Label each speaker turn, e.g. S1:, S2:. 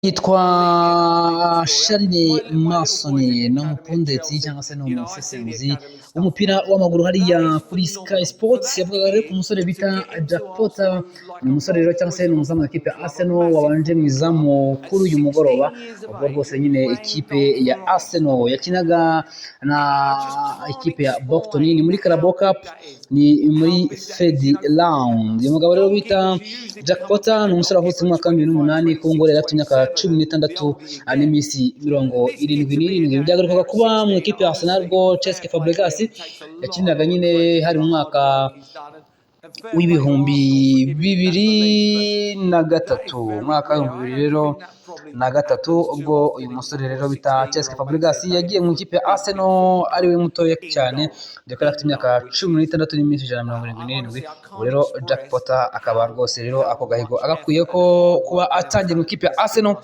S1: Yitwa Charles Mason, ni umupundetsi cyangwa se ni umusesenguzi w'umupira w'amaguru hariya kuri Sky Sports. Yavugaga rero ku musore bita Jack Potter. Ni umusore rero cyangwa se ni umuzamu w'ikipe ya Arsenal wabanje mu izamu kuri uyu mugoroba, ubwo rwose nyine ikipe ya Arsenal yakinaga na ikipe ya Bolton. Ni muri Carabao Cup, ni muri third round. Uyu mugabo rero bita Jack Potter ni umusore wavutse mu mwaka wa 2008, ku ngo yari afite imyaka 16 n'iminsi 77. Byagarukaga kuba mu ikipe ya Arsenal ubwo Cesc Fabregas yakiniraga nyine, hari mu mwaka w'2003. Umwaka w'2003 rero, ubwo uyu musore rero bita Cesc Fabregas yagiye mu ikipe ya Arsenal ari we mutoya cyane, dore ko yari afite imyaka 16 n'iminsi 177. Ubu rero Jack Potter akaba rwose rero ako gahigo agakwiye ko kuba atangiye mu ikipe ya Arsenal.